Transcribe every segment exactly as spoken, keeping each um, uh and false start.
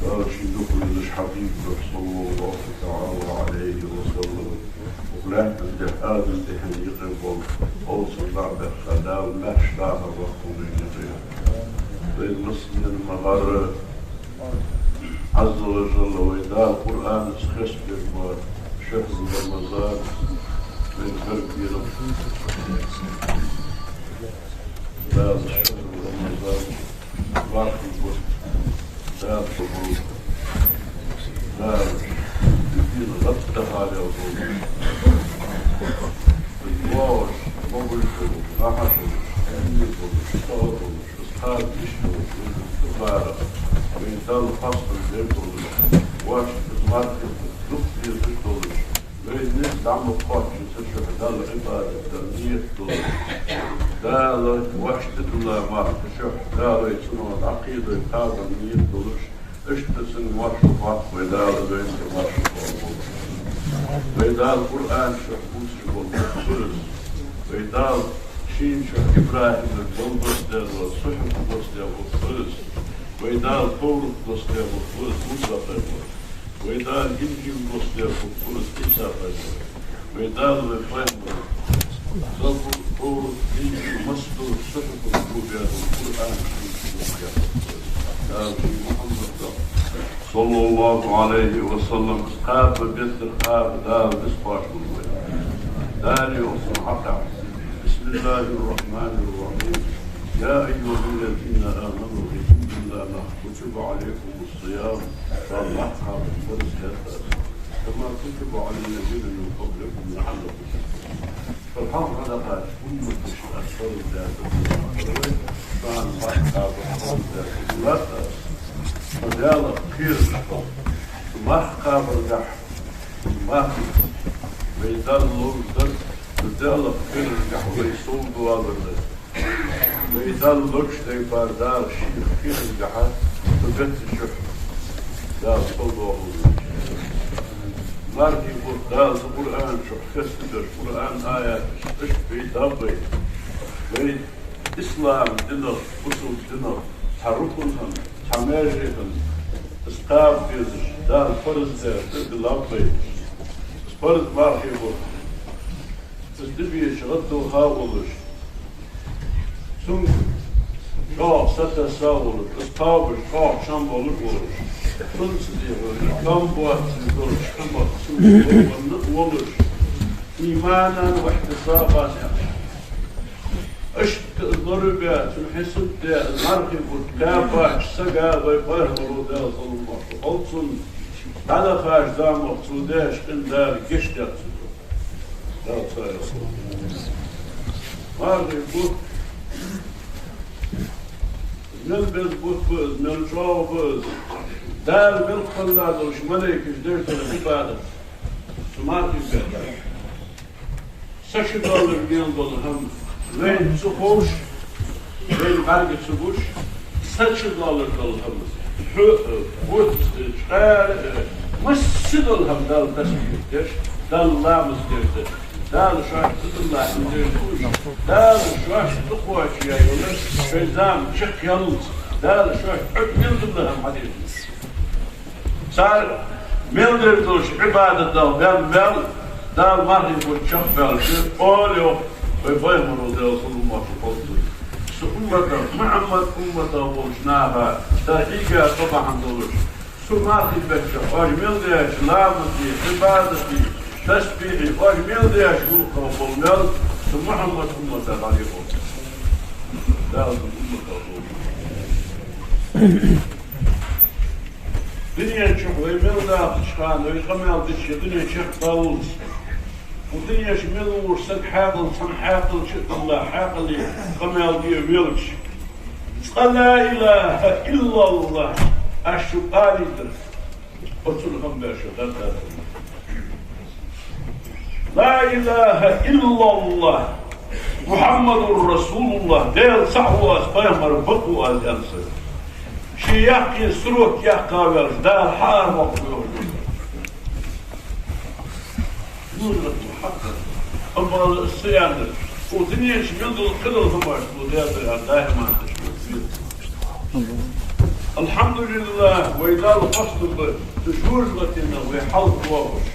Дала ший духьалаш хьабийб, صلى الله تعالى عليه وسلم, укх лаьттан тӀа Адам тӀехьенна юкъе бола, хьалсу баьхка Дала маьрша дахар баккхалба вайна юкъе. Вай массанена ма гарра, عز وجل, вай Дала Къуръанаца хестабир бола шахӀру Рамазан вайна гарга дера. Дала шахӀру Рамазан, мархий бутт, Дала къоабал, Дала дина гӀаттахьа лелаболба. Из лоархӀаш, могаш долаш, рахьат долаш, хьанна долаш, сагӀа долаш, из кхаба йиш йолаш, из дубара, вай Далла хастам бергдолаш, вӀашта из мархий бутт дукха дезаш долаш, вай низ дӀа ма кхоачча цу чухь Далла Ӏибадат дар ният долаш, Дала вӀашта дилла марха цу чухь, Дала вай цунах дӀакхийдой кхабар ният долаш, иштта цунна маршо хатта вай Дала вайна тӀа маршо хьаболба. Вай Дала Къуръана чухь бувцаш бола бутт ба из. Вай Дала шийна чухь ИбрахӀима бутт доссадаь, сухьф доссадаь бутт ба из. Вай Дала Товрат доссадаь бутт ба из, Муса пайхамара. Вай Дала Инжил доссадаь бутт ба из, Ӏийса пайхамара. Вай Дала вай пайхамар Забур, Товрат, Инжил, массадолча сухьфашка бувцаш бола Къуръан шийна чу доссадаь бутт ба из. Дала ший Мухьаммада, صلى الله عليه وسلم, кхаба беззара кхаба Дала низ кхоачалба вай. Дала йоах цун хьакъехьа: بسم الله الرحمن الرحيم. يا أيها الذين آمنوا اتقوا الله، كتب عليكم الصيام, Дала марха кхабар фарз даьд аз, كما كتب على الذين من قبلكم لعلكم تتقون. Шоана хьалха хинна умматашта аз фарз даьд, шоана марха кхабар фарз даьд аз. Шо Даьлах кхераш хила. Шо марха кхабаргахьа, марха, вай Далла ловш дар, шо Даьлах кхераргахьа вай совдоалар да. Вай Далла ловш дай пар Дала шийх кхераргахьа, цу бетта чухь Дала совдоахалда вай. Мархий бутт Дала цу Къуръана чухь хестадеш, Къуръана аяташ, иштта вай даббай. Вай ислам динах, бусалба динах цхьа рукн хинна, цхьа маьже хинна, из кхаба дезаш, Дала фарз даь, из дилла вай. Из фарз мархий бутт, из дибеча гӀаддолха волаш, цунга чӀоагӀа сатесса волаш, из кхабаш чӀоагӀа чам болаш волаш, цунца дехар, чам боацаш долча хӀамах цунга бокъонца волаш, إيمانا واحتسابا яхаш. Иштта из лорабаь, цун хьисап даь, из мархий бутт кхаьбача сага вай пайхамара, Даьла салам-моаршал хилда цунна, дӀадахача замах цо даьча къина Дала гешт даьд цунна. Дала царех хилда. Мархий бутт мел беза бутт ба из, мел чӀоагӀа ба из. Дала мел кхелла долча малейкаша деш дола Ӏибадат цу мархий бетта. Са чу доаллар мел дола хӀама вайна ца ховш, вайна бӀарга ца гуш, са чу доаллар дола хӀама, хьу, бутт, чкъаьра, масса дола хӀама, Далла тасбихь деш, Далла ламаз деш да, Дала шоашта зикруллахӀ деш да, Дала шоашта дукхача йолаш, шоай зама чакхъяллалца, Дала шоашта Ӏо мел дола хӀама хьадеш да. Цар мел деш долча Ӏибадатах баьнна мел, Дала мархий бутт чакхбаьлча, оал йоах вай пайхамара, Даьла салам-моаршал хилда цунна: са умматах, Мухьаммада умматах болча наха, са хьийга тӀабахьан долаш, цу мархий бетта чу оаш мел деча ламазеи, Ӏибадатеи, тасбихьеи, оаш мел деча гӀулакхах бола мел, цу Мухьаммада умматах дӀадехалда. Дала цу умматах долда. Дунен чухь вай мел дахача хана, вай къамаьл дича, дунен чакхдаллалца, укх дунен чу мел волча сага хьаькъал, цхьан хьаькъал чу а дилла, хьаькъале къамаьл де велча, цкъа لا إله إلا الله аш шуга алийтар, оццул хӀама беш дар дац. لا إله إلا الله محمد رسول الله, Даьла цаӀ ва аз, пайхамар бакъ ва аз, аьнна сага. Ше яьккхача сроке яьккха ваьлча, Дала хьаарахьокх йоах. Нур хьакъ. Амма Дала из ца аьннар, Цу дунен чу мел дола кхыдола хӀамаш цу Даьла духьа даиман деш ва. Алхьамдулиллахь, вай Далла хоастам ба, цу жожагӀатенах вай хьалхавоалаш.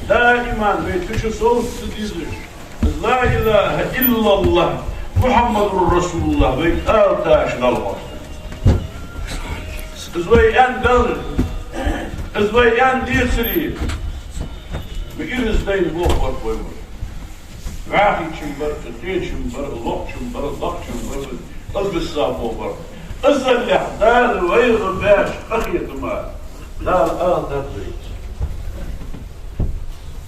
Даиман вай цу чу совца ца дезаш, из ла илахӀа иллаллахӀ, Мухьаммадур расулуллахӀ вайга ала таш Далла хоастам. Из вай аьнна даларе, из вай аьнна децаре, ма ираз дайна болх бар вай мара. ВӀаьхийчун бар, кхечун бар, лохачун бар, лакхачун бар, албиса болх бар. Иззал Дала вайга беш къахетам ба. Дала ала деза вайга.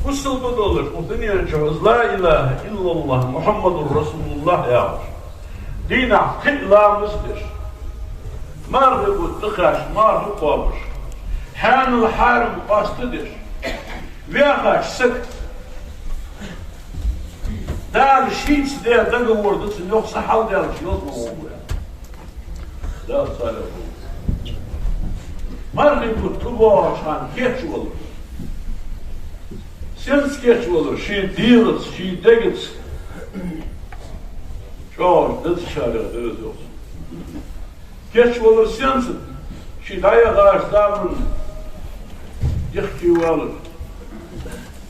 Бусалба долаш, укх дунен чу из ла илахӀа иллаллахӀ Мухьаммадур расулуллахӀ яхаш, дийнахьа кхы ламаз деш, мархий бутт тӀакхаьчача марха кхоабаш, хьанал хьарам къоастадеш, вехача сага Дала шийца даь договор да, цун юха са хьалдаьлча ялсмала гӀоргва. Дала царех волва. Мархий бутт тӀабоагӀача хана кийчвалар. Сенца кийчвалар? Ший дегӀаца, ший дегаца. ЧӀоагӀа дезачарех да из, йоах. Кийчвалар сенца? Ший дӀаяхача заман дехкевалар.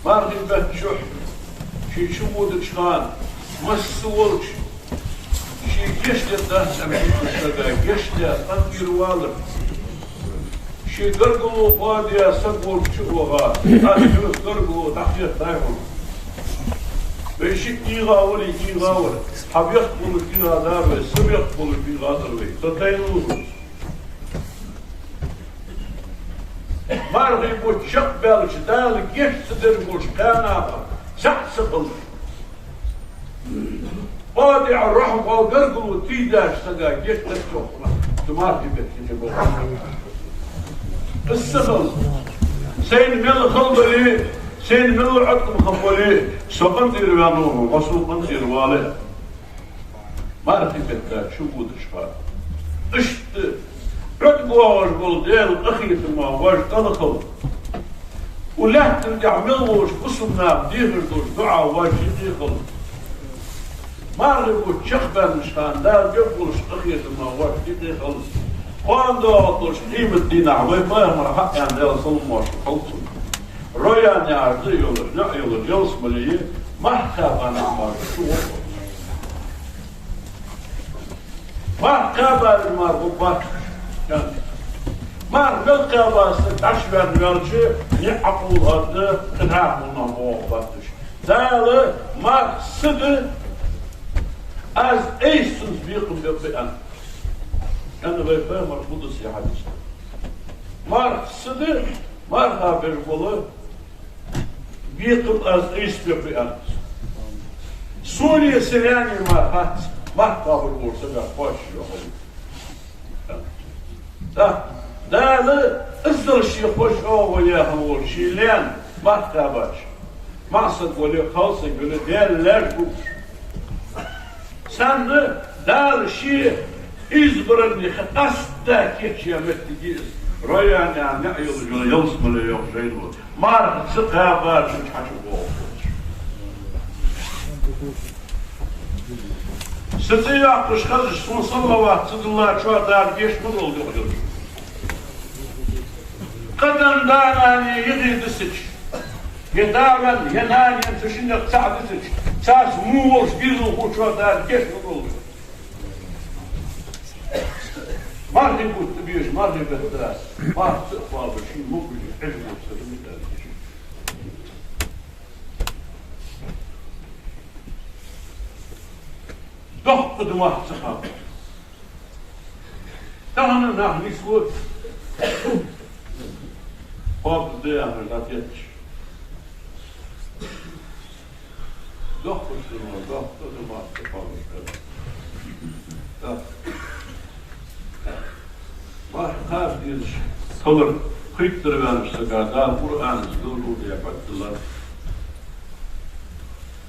Мархий бетта чухь ший чуводача хана масса волча ший гешт дергдац аьнна хетача сага гешт даь, къинтӀера валар. Ший гаргало кхоадаь саг волча чувоагӀа, аз хьоца гаргало дӀахеттай хьона. Вай шиъ ийгӀа вале, ийгӀа вар. Хьа бехк болаш дийгӀа дар вай, са бехк болаш дийгӀа дар вай. Со тайна лувш. Мархий бутт чакхбаьлча, Дала гешт ца деш болча кхаьннех цаӀ ца хилча, КъатӀиӀ рахьм, гаргало тийдача сага гешт дергда, йоах, цу мархий бетта кийчбе. Из ца хилча, сайна мел хала дале, сайна мел Ӏоткъам хинна бале, со къинтӀера ваьннав, хьо сона къинтӀера вале. Мархий бетта чуводача хана. Иштта ӀотӀабоагӀаш бола Даьла къахетама вож кӀалхара. Укх лаьттан тӀа мел волча бусалба наха дехаш долча дуӀа вож юкъе хилда. Мархий бутт чакхбаьннача хана Дала бергболча къахетама вож юкъе хилда. Кхоана доагӀаргдолча къематдийнахьа вай пайхамара хьааьннад, Даьла салам-моаршал хилда цунна. Райян яхаш да йолаш, наӀ йолаш ялсмале я, марха кхаьба нах мара чу гӀоргва. Марха кхаьбараш мара гӀоргбац уж. Марха мел кхаьба саг дӀачувенна ваьлча, ниӀ Ӏокхувла аргда, кхы нах мунах боху батташ. Дала марха са да, аз айса цунца бекхам бергба аьнна. Аьннад вай пайхамара къудсий хьадис. Марха са да, марха беш бола бекхам аз айса бергба аьннад. Соне, са лаьне мара хац, марха кхабар волча сагах кхоачаш йола хӀама. Да, Дала иззал ше хоза чӀоагӀо яхаш волча ший лаьна марха кхаьбача, маӀа саг вале, кхалсаг вале, Даьла лаьш ба уж. Царна Дала ший избранных къаьстта кийчъяь моттиг я из. Райян яха наӀ йолаш йола ялсмале йоах жайно. Марха ца кхаьбачунна хьачу боху. Са цӀи йоаккхаш хезаш, сона салават ца диллачоа Дала гешт ма долда, йоах. Къадан да-нана йихи дисача, е да-нана, е нана, е цу шиннех цаӀ дисача, царца во волча дезалхочоа Дала гешт ма долда. Мархий бутт тӀабеша, мархий бетта, марха ца кхаьба, ший могаш Ӏеш волча сага ма Дала гешт. Доккха да марха ца кхаьба. Тахан нах нийслу, кхоабаш да яхаш дӀатетташ. Доккха да, доккха да марха ца кхаьбаш. Да. Марха кхаба дезаш хилар, кхийттара ваьннача сага Дала Къуръанца дуллур де хьотталар.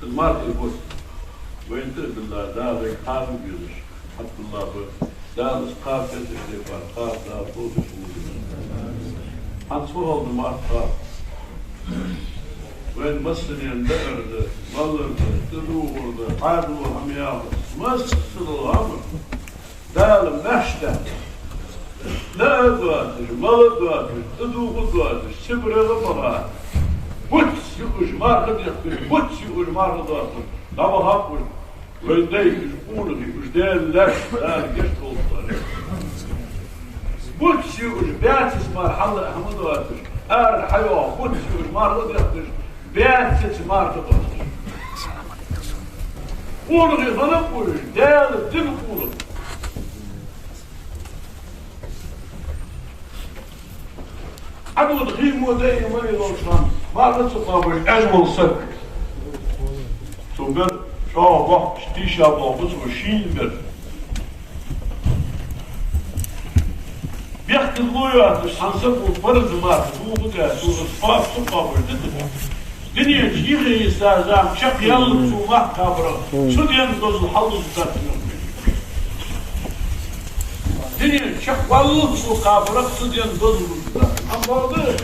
Из мархий бутт вайна тӀа а биллар, Дала вайга кхаба безаш хьатӀабиллар. Дала из кхаба безача тайпара кхаба Дала товфикъ лолда. ХӀанз фу хала да марха кхаба? Вайна массанена даар да, малар да, тӀадувхар Хьадула хӀама яхац, массадола хӀама Дала маьрша даьд. Наа доацаш, мала доацаш, тӀадувха доацаш, Сибрех а баха, буц юаш марха дехкаш, буц юаш марха доацаш, дӀабахаб уж. Вай дай уж къонахий, уж Даьла лаьш, Дала гешт долда царех. Буц юаш, баьцаца мара хьал а хӀама доацаш, ара хьайоагӀа, буц юаш марха дехкаш, баьцаца марха доацаш. Къонахий хиннаб уж, Даьла дина къонахий. Ӏадода хий мо дай ма лелаш хана, марха ца кхоабаш Ӏеш вола саг. Цо бер чӀоагӀа боккхача тийшаболх ба цо шийна бер. Бехказло йоацаш цхьан саго барзкъа марха дувха даь, цо из кхоаб ца кхоабаш дитар. Дунен чу йихи йиса зама чакхъяьлча цо марха кхабарах, цу ден дозал хьалдуздац. Дунен чакхъяьлча цо кхабарах, цу ден дозал дуздац. Амма бакъда,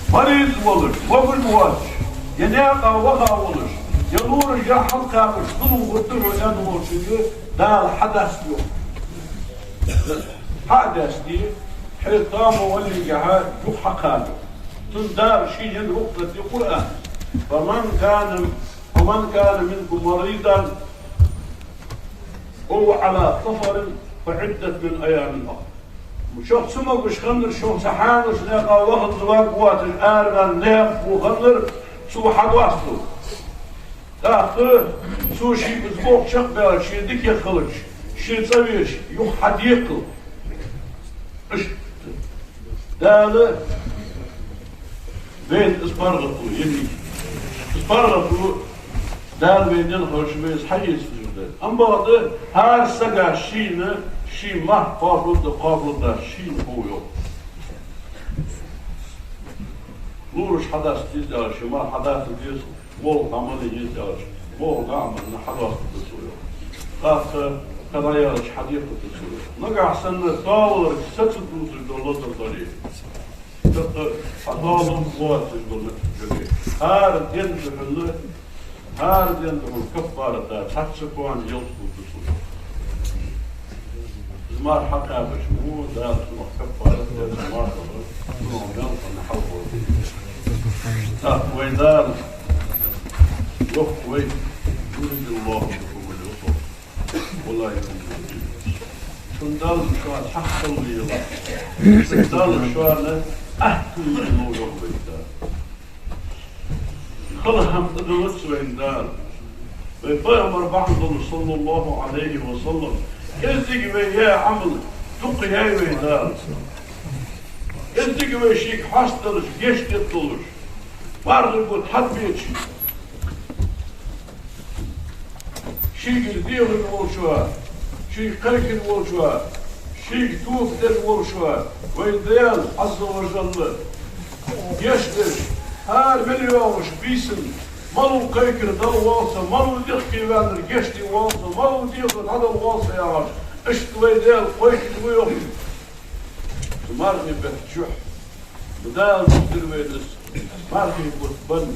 мариз волаш, вогаш воацаш, е наькъа ваха волаш, е лораш яр хьалкхабаш, дулун гӀорта хьо аьнна волчунга Дала хьадаст йоах. Хьа а даьсте, хье тоам баьллинге хьа юха хьакхаба. Цунна Дала шийна енна рухсат я Къуръан. فمن كان، فمن كان منكم مريضا أو على سفر فعدة من أيام أخر. Шух ца могаш хиннар, шух цхьа хьанаш наькъа ваханза варг воацаш, араваьнна наькъа во хиннар, цо хьадоасталда. ТӀаккха цо ший из болх чакхбаьлча, ший дикагӀа хилча, ший цӀавеш юха хьадекхалда. Иштта Дала вайна из паргӀато еннай. Из паргӀато Дала вайна енна хилча, вай из хьаэцаш да. Амма бакъда, хӀара сага шийна, ший марха кхоабалда, кхоабалда шийна хов йоах. Лораш хьадаста деза аьлча, ший марха хьадаста деза, болх дӀа ма ле еза аьлча, болх дӀа а мара хьадоастаргда цо йоах. ТӀаккха кхы дӀаяьлча хьадекхаргда цо йоах. Нагахьа санна тоаваларга са ца дувцаш дола лазар дале, тӀаккха хьа тоаваларга воацаш дола жоге. ХӀара ден духьала ХӀара ден духьала каффарат да, цхьацца кхоана ялсмала да цо. Из марха хьакхаьбача мо, Дала цунах каффарат даь, из марха, цунах мел хинна хьал хургда. ТӀаккха вай Дала йоах вай: يرد الله بكم اليسر ولا يريد بكم العسر. Цун Дала шоана хьакхалла лела. Цун Дала шоана аьттув лела йоах вай Дала. Хала хӀама тӀадиллац вайна Дала. Вай пайхамар бахьан долаш, صلى الله عليه وسلم, кӀеззига вай яь Ӏамал дукха яьй вай Дала. КӀеззига вай шийга хьастадалаш, гешт детталаш, мархий бутт хьатӀабеча, шийгара дехаш волчоа, шийга кхайкаш волчоа, шийга тоба деш волчоа, вай Даьла, Ӏазза ва жалла, гешт деш, хӀара мел йоагӀаш бийсан, малав кхайкар Далла воаллца, малав дехке ваьннар гешт де воаллца, малав дехар дӀадала воаллца яхаш, иштта вай Даьла кхайкаш ва йоах. Мархий бетта чухь Дала дир вайна из мархий бутт бенна,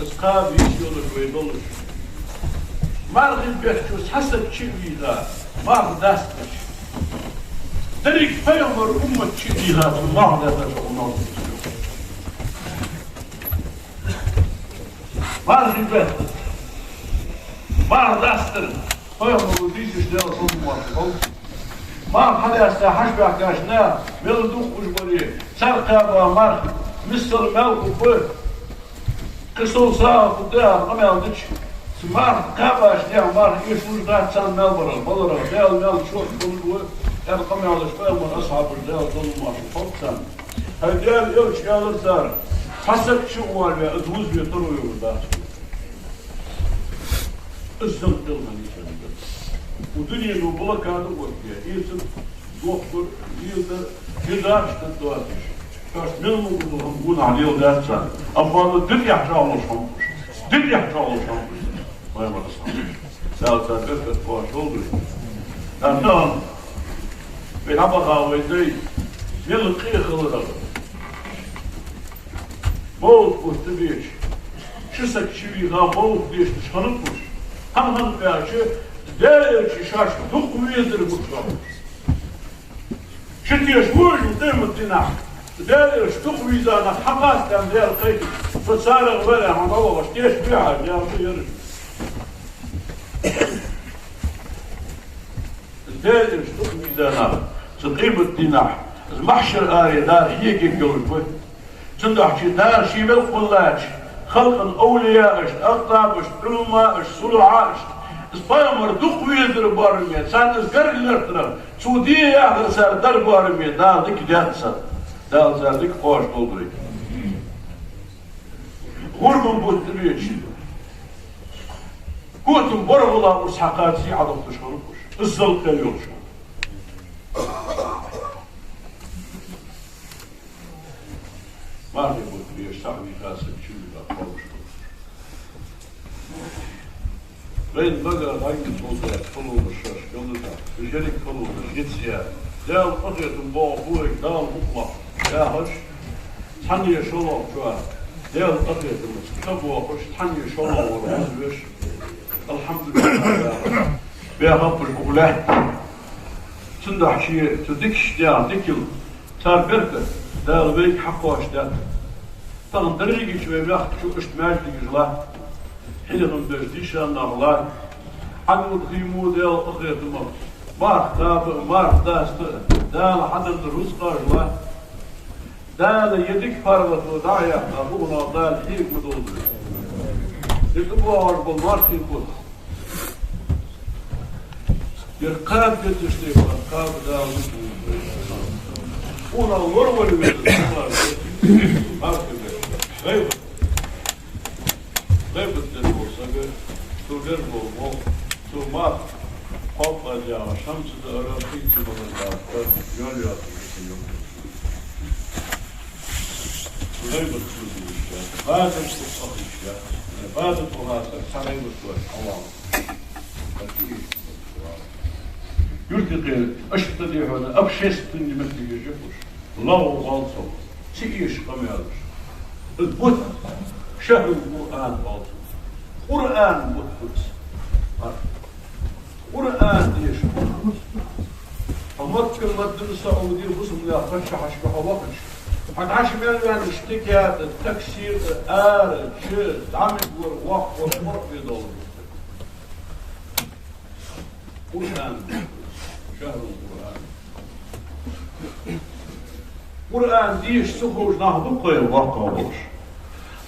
из кхаба йиш йолаш вай долаш. Мархий бетта чу цхьа саг чу а вийха, марха дастача, деррига пайхамара уммат чу а вийха, цу марха дастача гӀо мел дувц. Мархий бетта марха дастар пайхамара дийцача, Даьла салам-моаршал хилда цунна. Марха хьадаьста хьачубаьхкача наха, мел дукха уж бале, цар кхаьба марха миссел маьл хургба, кхы сов сагӀа хургда аьнна къамаьл дича, цу марха кхаьбача наьха марха эшалуш дац царна маьл барах, баларах, Даьла маьл чорта болаш ва аьнна къамаьл дича, пайхамара асхьабаша, Даьла салам-моаршал хилда царна. ХӀай Даьла элча, аьлар цар, цхьа саг чу а ваьле, из вузаве таро йолаш дац. Из зан тӀа хиннай царна. Укх дунено блокада оттаяь, эцар, дохкар, ледар, дезаш да доацаш. Шоаш мел могаш дола хӀама гонахьа леладаьд царна. Амма дин тӀехьа чӀоагӀа луш хӀама ба уж. Дин тӀехьа чӀоагӀа луш хӀама ба уж. Вай ма аса. Дала царна беркат кхоачалда вай. ТӀаккха вай дӀабаха вай дай мел къе хиларах. Мовлат бутт тӀабеча, ши саг чу вийха мовлат дешаш хиннаб уж. Хьан-хьан аьлча, Даьла Элча шоаш дукха везар бу цох. Шо тешаш вожа къематдийнахьа, Даьла Элча дукха веза нах хьакъастам Даьла кхайкаш, со царех вар аьнна, хьан дӀавахаш тешаш вехьа, Даьла Элча. Даьла Элча дукха веза нах, цу къематдийнахьа, из махьшар аре Дала хьега йолаш ба. Цудухьа Дала ший мел кхеллача халкъа овлияашта, акътабашта, Ӏуламаашта, сулахьашта, из пайхамар дукха везар боараме, царна из гарга лаьрхӀар, цо де яхар цар дар боараме, Дала дика даьд царна. Дала цар дика кхоачаш долда вай. ГӀурбан бутт тӀабеча, котам баргӀала урс хьакхача сий Ӏодохийташ хиннаб уж. Иззал кхел йолаш. Мархий бутт беш, сахьабий хасаг чуйла кхоабаш хиннаб. Вайна багара дӀайийца хоза кхалонаш шоаш галда, уж еррига кхалонаш йицъяь, Даьла къахетам боагӀа вайга, Дала мукъалахь, яхаш, цхьанне шоллагӀчоа Даьла къахетамца кхебоахаш, цхьанне шоллагӀвар хоза веш, алхьамдулиллахӀ, яхаш, бехапаш бу лаьтта. Цудухьа цу дикача дегӀа дикал, цар беркат Дала вайга хьакхоачашдаьд. Тахан дерригача вай мехка чу иштта маьждигаш латт, хьехам беш дийша нах латт, хьадувда хий мо Даьла къахетамах, марха кхаба а, марха даста а, Дала хьаденна рузкъаш латт. Дала ер дика паргӀато дӀа а яьккха, укханах Дала хьега ма долда вай. Ер тӀабоагӀаш бола мархий бутт, ер кхаба дезаш тайпара кхаба Дала ма долда вай. Укханах лоравала веза, мархий бутт. ГӀайбат. ГӀайбат деш вола саг, цо беш бола болх, цо марха кхоаб аьнна яхаш, хӀама ца даар, хий ца мара, йоал йоацаш йола. ГӀайбат ца де йиш яц, Ӏибадат ца де йиш яц. Ӏибадат вахар саг цхьа гӀайбат доацаш хьавоал. Юртахьа, аша тӀадехьа общественный моттигаш я уж. ЛагӀу оал цох, ца эша къамаьлаш. Из бутт шахьрул Къуръан оал цох. Къуръан бутт ба из. Къуръан деша бутт ба из. Хьо Макка, Мадина, Саудий, бусалба наьха паччахьашка хьо вахача, хьо дӀачу мел ваьннача тикета, таксета, ара, чу, дӀа мегавар, воккхавар, къоркъ бе долаш ба. Къуръан, шахьрул Къуръан. Къуръан деша ца ховш нах ба-кх вай воккхагӀа болаш.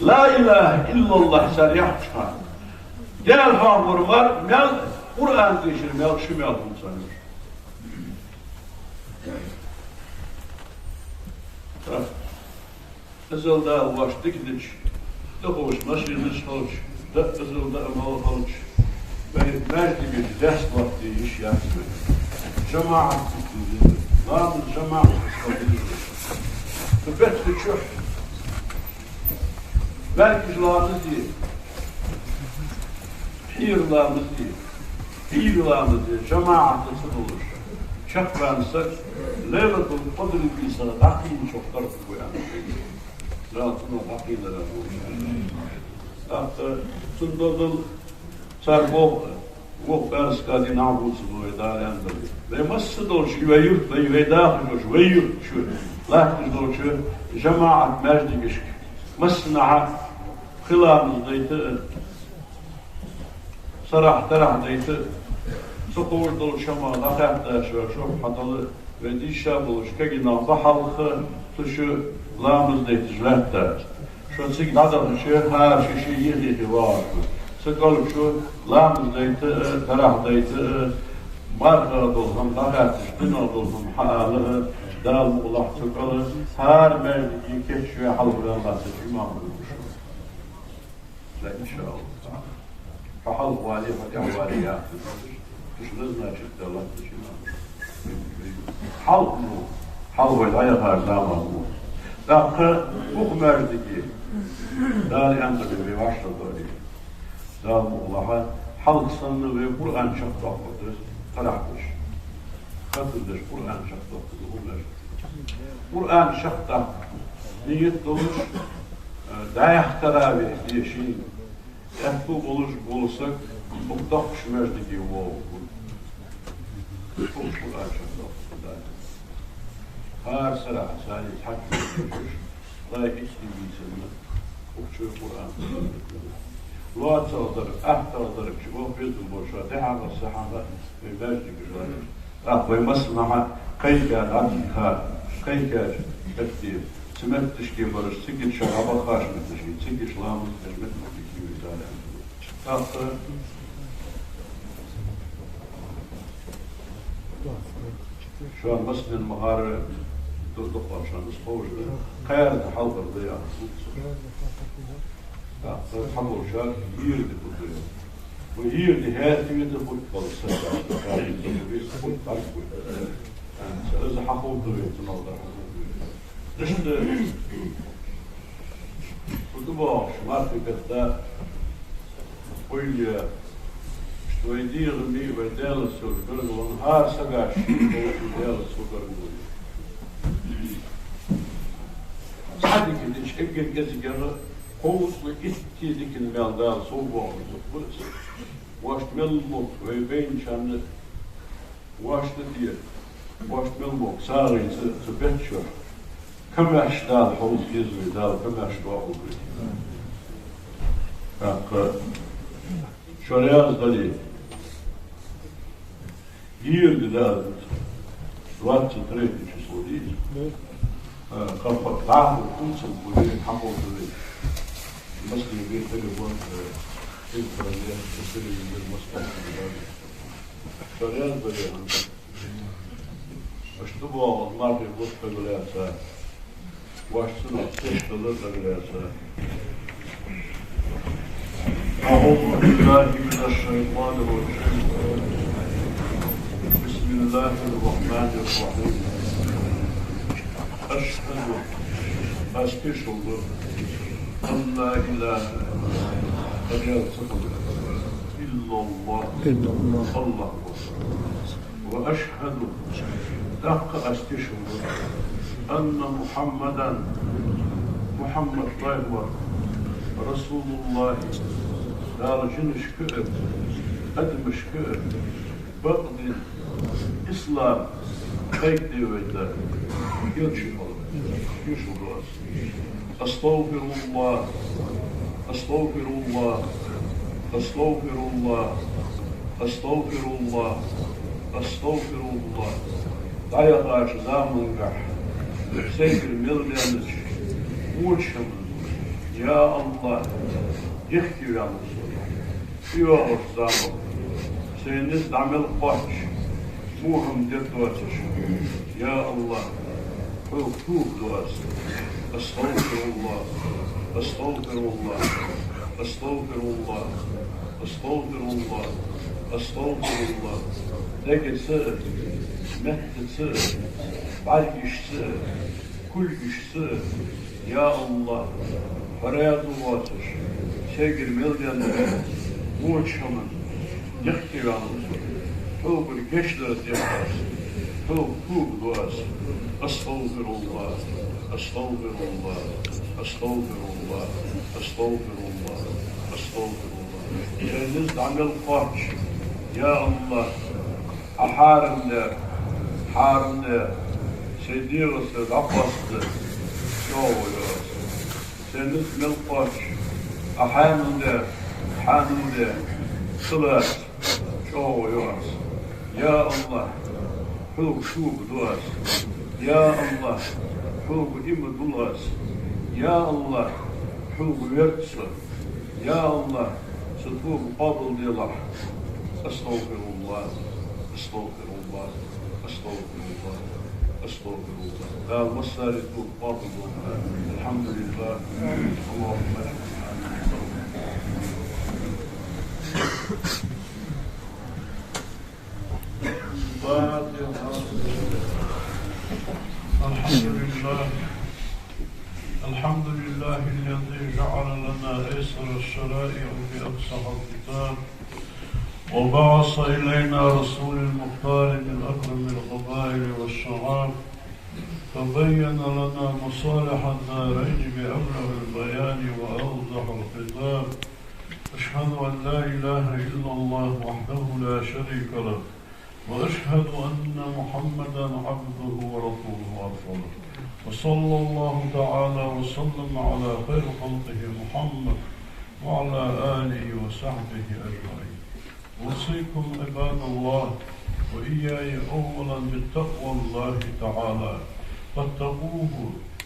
Ла илахӀа иллаллахӀ цар яхача хана, Даьла хьоахавар мел, Къуръан дешар мел, шу мел хӀама царна. Иззал Дала вайна дика дича, тӀаховш машинаш хилча, даа иззал даа мала хилча, вай маьждигаш лаьца латта йиш яц вай. ЖамаӀат дика, ламаз жамаӀатаца хила деза. Цу бетта чухь бӀаргаш ламаз де, пхьера ламаз де, пхьера ламаз де, жамаӀатаца долаш, чакхваьнна саг Лайлатул-Къадр бийсара дӀакхийначох тара хургва аьнна. Дала цунах дӀакхийдар а вовза. ТӀаккха цунна дозал цар боху, вокху пӀаьраска дийнахьа бувцаргва вай Дала аьнна дале. Вай массадолча, вай юрт, вай, вай дахаш долча, вай юрта чу латташ долча жамаӀат маьждигашка массанахьа пхи ламаз дайта а, сарахьа тарахь дайта а, ца кховш долча хӀамах дӀакхаьчача шух хьадала а, вай дийша болча кагий нах ба хьалха цу чу ламаз дайташ лаьттар. Шо цига дӀадахача, хӀара ший-ший юхе-юхе вагӀаш ба. Цу кӀал чу ламаз дайта а, тарахь дайта а, мархах дола хӀама дӀахаьттача, динах дола хӀама хьаала а, Дала мукъалахь цу кӀал, хӀара маьждиге кийчваь хьалхаваьнна латтача имам хургва шо. Ла, иншааллахӀ. Хьо хьалхавале, хьо тӀехвале яхаш. Уж назначить даь латташ имамаш. Хьалха мо, хьалха вай дӀаяхача заман мо. ТӀаккха укх маьждиге Дала аьнна дале вай вӀашагӀдоале, Дала мукъалахь, хьалха санна вай Къуръан чакхдоаккхаргда, тарахь деш, хатам деш Къуръан чакхдоаккхаргда укх маьждиге. Къуръан чакхдаккха нийят долаш, э, дӀаьха таравихь де шийна. Аьттув болаш вола саг укх доккхача маьждиге воагӀаргва. Укх Къуръан чу доккха да. ХӀара сарахьа царна хьатта хьожаш, Даьла иштта вийсанна, укх чу Къуръан. ЛоацагӀа дар, аттагӀа дар чу ваха безам болаш, дехьагӀа, сехьагӀа, вай маьждигаш латташ. ТӀаккха вай массанахьа кхайкар, дӀадиха, кхайкар, кхайкар. Цу метташка бараш, цига шоаш бахаш метташка, цига ламаз деш метташка кхийна везар. ТӀаккха шоана массанена ма харра ду-, дукха шоана ховш да. Кхаьрда хьалхара да яхаш. ТӀаккха цхьаболчар ер ди хургда. Вай ер ди хӀаьта веза хургбала сага, хӀаьта веза хургбала. Из хьаховргда вай, цунах дар хьаховргда вай. Иштта, фу да бохаш, мархий бетта ойла е, иштта вай дегӀамий, вай Даьлаца йола гаргало, хӀара сага ший болча Даьлаца йола гаргало. Цхьа дика дича, эггара кӀезигагӀа кховзткъеи итт дикан маьл Дала совбоахаргба из. Вешта мел мохк вай байначарна, вешта тӀера, вешта мел мохк сагӀийца цу бетта чу камаьрша Дала хьовза хеза вай, Дала камаьрша доакъалба вай. ТӀаккха шо раьза дале, ер ди да, двадцать третье число дий из. Э, кхы-кхы дӀахо кунцам хуле, хьаховргда вай. Массане бе телефон, э, электронный, телевизор, массане бе. Шо раьза дале, хӀанз. Иштта боагӀа мархий бутт дага лаьца. Вешта цунах тешдалар дага лаьца. أعوذ بالله من الشيطان الرجيم. بسم الله الرحمن الرحيم. أشهد, аз тешал ду, أن لا إله, къахетам ца хилар, إلا الله, إلا الله, АллахӀ ва. وأشهد, тӀаккха аз тешал ду, أن محمدا, Мухьаммад пайхамар, رسول الله, Дала жинашка а, адамашка а бакъдин, ислам кхайкаде вайта, кхерчи хилар, тешал ду аз. أستغفر الله، أستغفر الله، أستغفر الله، أستغفر الله، أستغفر الله. ДӀаяхача замангахь сайгара мел даьннача воча хӀаман, я АллахӀ, дехке ваьннав со. ЦӀи йоагӀача заман сайна низ дӀа мел кхоачаш, во хӀама дергдоацаш, я АллахӀ, хьога тоба ду аз. أستغفر الله، أستغفر الله، أستغفر الله، أستغفر الله، أستغفر الله. Дегаца а, меттаца а, бӀаргашца а, кулгашца а, я АллахӀ, хьо раьза воацаш, сайгара мел даьнна воча хӀаман дехке ваьннав со. Хьогара гешт дар дех аз, хьога тоба ду аз. أستغفر الله، أستغفر الله، أستغفر الله، أستغفر الله، أستغفر الله. Сайна низ дӀа мел кхоачаш, я АллахӀ, Ӏа хьарам даьр, хьарам даьр сай дегӀаца дӀакъоастаде чӀоагӀо йоагӀа аз. Сайна низ мел кхоачаш, Ӏа хьанал даьр, хьанал даьр ца лаца чӀоагӀо йоагӀа аз. Я АллахӀ, хьога тоба ду аз. Я АллахӀ, хьога иман дул аз. Я АллахӀ, хьога верз со. Я АллахӀ, са тоба къоабалделахь. أستغفر الله، أستغفر الله، أستغفر الله، أستغفر الله. Дала массане а тоба къоабалдолда. الحمد لله. اللهم لك الحمد. الفاتحة. الحمد لله. الحمد لله الذي جعل لنا أيسر الشرائع بأفصح الكتاب، وبعث إلينا رسول المختار من أكرم القبائل والشعاب، فبين لنا مصالح الدارين بأبلغ البيان وأوضح الخطاب، أشهد أن لا إله إلا الله وحده لا شريك له، وأشهد أن محمدا عبده ورسوله أرسله، وصلى الله تعالى وسلم على خير خلقه محمد وعلى آله وصحبه أجمعين. أوصيكم عباد الله وإياي أولا بتقوى الله تعالى، فاتقوه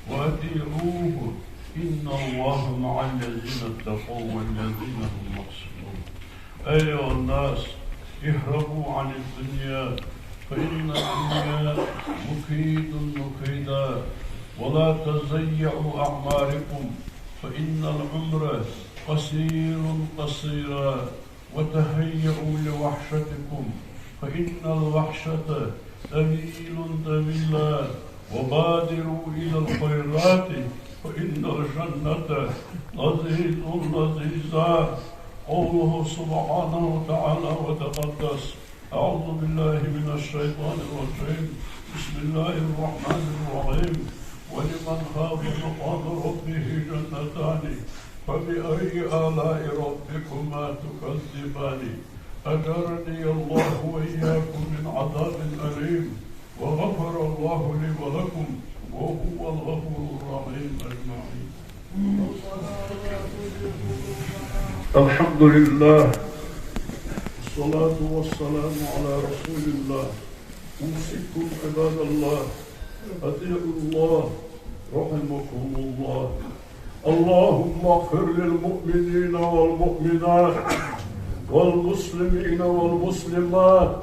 وأطيعوه، إن الله مع الذين اتقوا والذين هم محسنون. أيها الناس، اهربوا عن الدنيا، فإن الدنيا مكيد مكيدا، ولا تضيعوا أعماركم، فإن العمر قصير قصيرا، وتهيئوا لوحشتكم، فإن الوحشة طويل طويلا، وبادروا إلى الخيرات، فإن الجنة لذيذ لذيذا. قوله سبحانه وتعالى وتقدس: أعوذ بالله من الشيطان الرجيم. بسم الله الرحمن الرحيم. ولمن خاف مقام ربه جنتان، فبأي آلاء ربكما تكذبان؟ أجارني الله وإياكم من عذاب أليم، وغفر الله لي ولكم، وهو الغفور الرحيم أجمعين. الحمد لله، والصلاة والسلام على رسول الله. أوصيكم عباد الله، أطيعوا الله رحمكم الله. اللهم اغفر للمؤمنين والمؤمنات والمسلمين والمسلمات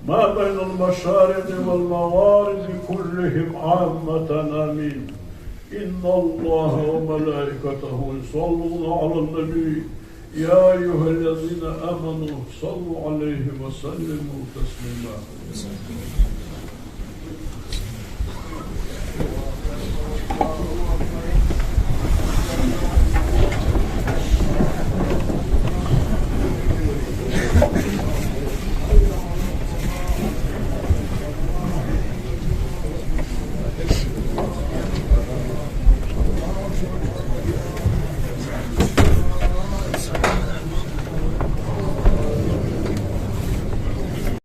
ما بين المشارق والمغارب كلهم عامة، آمين. إن الله وملائكته يصلون على النبي، يا أيها الذين آمنوا صلوا عليه وسلموا تسليما.